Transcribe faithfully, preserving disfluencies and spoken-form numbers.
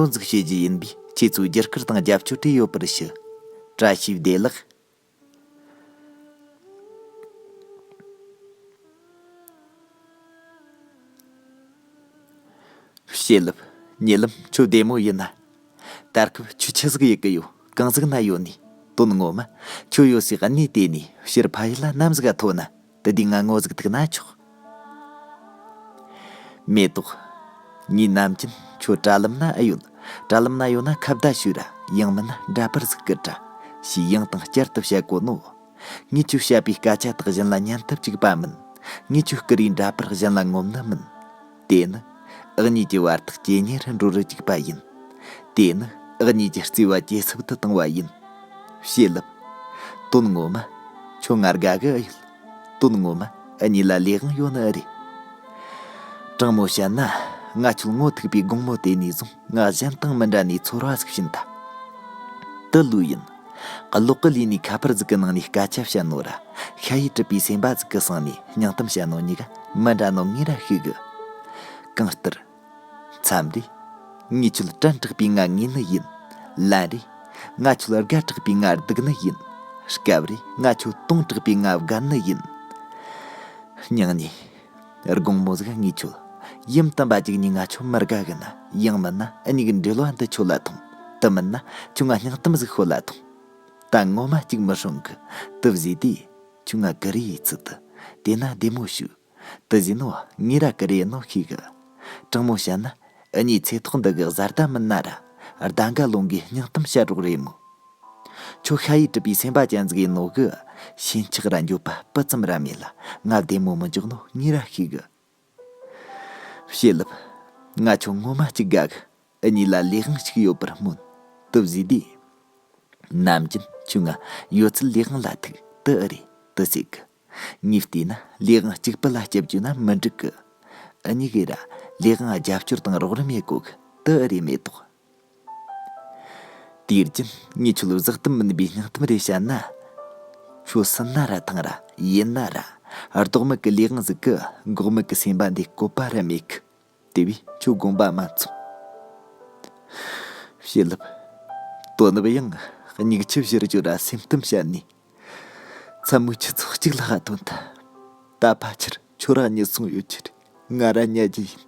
དོན་ཟིག་བྱེད་རྒྱུ་ཡིན་པས། ཁྱེད་ཚོས་རྒྱུ་སྐར་དང་རྒྱབ་སྐྱོར་བྲིས་ཡོད་པར་ཞུ། བཀྲ་ཤིས་བདེ་ལེགས། བྱིན་རླབས། ཉེ་ལམ་ཁྱོད་བདེ་མོ་ཡིན་ན། ད་སྐབས་ཁྱོད་ཆི་ཟིག་ཡེད་གི་ཡོད། གང་ཟིག་ན་ཡོད་ནི། དོན་ངོ་མ་ཁྱོད་ཡོད་སའི་གནས་དེ་ནས་ཕྱིར་ཕ་ཡུལ་ལ་ནམ་ཟིག་ག་ཐོན་ན། དེ་དུས་ང་ངོ་ཟིག་ཐུག་ན་ཆོག་མེ་ཏོག་ངས་ནམ་རྒྱུན་ཁྱོད་དྲ་ལམ་ན་ཨེ་ཡོད། དྲ་ལམ་ན་ཡོད་ན་ཁ་བརྡ་ཞུས་ར། ཡང་མིན་ན་འདྲ་པར་ཟིག་བསྐུར་དྲ། ཞེས་ཡང་དང་བསྐྱར་དུ་བཤད་གོ་ནོ། ངས་ཁྱོད་བཤད་པའི་སྐད་ཆ་དག་གཞན་ལ་ཉན་ཐབས་ཅིག་པ་མིན། ངས་ཁྱོད་བསྐུར་རིའི་འདྲ་པར་གཞན་ལ་ངོམ་ནི་མིན། དེ་ནི་འུ་གཉིས་ཀྱི་བར་ཐག་ཇེ་ཉེ་རུ་འགྲོ་རུ་བཅུག་པ་ཡིན། དེ་ནི་འུ་གཉིས་ཀྱི་བརྩེ་བ་ཇེ་ཟབ་ཏུ་བཏང་བ་ཡིན། བྱིན་རླབས། དོན་ངོ་མ་ཁྱོད་ང་དགའ་གི་ཨེ་ཡོད། དོན་ངོ་མ་འུ་གཉིས་ལ་ལས་དབང་ཡོད་ནི་ཨེ་རེད། དྲང་མོ་བཤད་ན། ང་ཁྱོད་ངོ་ཐུག་པའི་དགོང་མོ་དེ་ནས་བཟུང་ང་གཞན་དང་མི་འདྲ་ནས་ཚོར་བ་ཟིག་བྱིན་ཐལ། དེ་ལོས་ཡིན། གློག་གི་ལས་ནས་ཁ་པར་ཟིག་གི་ནང་ནས་སྐད་ཆ་བཤད་ནོ་ར། ཤ་ཡིས་གྲུབ་པའི་སེམས་པ་ཟིག་གི་སང་ནས་སྙིང་གཏམ་བཤད་ནོ་གཉིས་ཀ་མི་འདྲ་ནོ་ངས་ར་ཤེས་གི། གང་ལྟར། མཚམས་རེ། ངས་ཁྱོད་དྲན་དྲགས་པའི་ང་ངེས་ནི་ཡིན། ལན་རེ། ང་ཁྱོད་དགའ་དྲགས་པའི་ང་སྡུག་ནི་ཡིན། སྐབས་རེ་ང་ཁྱོད་གཏོང་དྲགས་པའི་ང་དགའ་ནི་ཡིན། སྙིང་ནས། དགོང་མོ་ཟིག་ངས་ཁྱོད་ཡུམ་དམ་པ་ཅིག་ནས་ང་ཁྱོད་མི་དགའ་གི་ན། ཡང་མིན་ན་འུ་གཉིས་ཀྱི་འབྲེལ་བ་འདི་ཆོད་ལ་ཐོངས། དེ་མིན་ན་ཁྱོད་ང་སྙིང་གཏམ་ཟིག་ཤོད་ལ་ཐོངས། ད་ངོ་མ་གཅིག་མི་སྲུང་གི། དེ་བཟོས་དུས་ཁྱོད་ང་ཀུ་རེ་ཡི་ཚུལ་དུ། དེ་ན་བདེ་མོ་བྱོས། དེ་བཟོས་ནོ་ངས་ར་ཀུ་རེ་ནོ་ཤེས་གི། དྲང་མོ་བཤད་ན་འུ་གཉིས་ཚེ་ཐོག་འདི་གི་བཟའ་ཟླ་མིན་ན་ར། གདང་ག་ལོང་གི་སྙིང་གཏམ་བཤད་རོགས་རེད་མོ། ཁྱོད་ཤ་ཡིས་གྲུབ་པའི་སེམས་པ་ཅན་ཟིག་ཡིན་ནོ་གི། ཞེན་ཆགས་ར་འགྱོད་པ་སྤུ་ཙམ་ར་མེད་ལ་ང་བདེ་མོ་མི་འཇོག་ནོ་ངས་ར་ཤེས་གི། བྱིན་རླབས། ང་ཁྱོད་ངོ་མ་གཅིག་དགའ་གི། འུ་གཉིས་ལ་ལས་དབང་ཞིག་ཡོད་པར་སྨོན། དེ་བཟོས་དུས། ནམ་རྒྱུན་ཁྱོད་ང་ཡོད་ཚད་ལས་དབང་ལ་ཐུག་དེ་ཨེ་རེད་དེ་ཟེར་གི། ངས་བལྟས་ན་ལས་དབང་གཅིག་པུ་ལ་སྐྱབས་བཅོལ་ན་མི་འགྲིག་གི། འུ་གཉིས་ཀས་ར་ལས་དབང་རྒྱབ་སྐྱོར་དང་རོགས་རམ་ཡེད་དགོ་གི། དེ་ཨེ་རེད་མེ་ཏོག་དུས་རྒྱུན་ངས་ཁྱོད་བཟག་གཏམ་མིན་པའི་སྙིང་གཏམ་རེ་བཤད་ན། ཁྱོད་སུན་ན་ར་ཐང་ར་ཡིན་ན་ར། ལྡོག་མེད་ཀྱི་ལས་དབང་ཟིག་གི་འགོག་མེད་ཀྱི་སེམས་པ་འདི་བཀོད་པ་ར་མེད་གི། དེ་བས་ཁྱོད་དགོངས་པ་མ་ཚོམ། བྱིན་རླབས། དོ་ནུབ་ཡང་སྙིགས་ཆུ་བཞུར་རྒྱུ་ར་སེམས་གཏམ་བཤད་ནས། མཚན་མོའི་ཆུ་ཚོད་གཅིག་ལྷག་ཐོན་ཐལ། ད་ཕལ་ཆེར་ཁྱོད་རང་གཉིད་སོང་ཡོད་ཀྱི་རེད། ང་ར་ཉལ་རྒྱུ་ཡིན།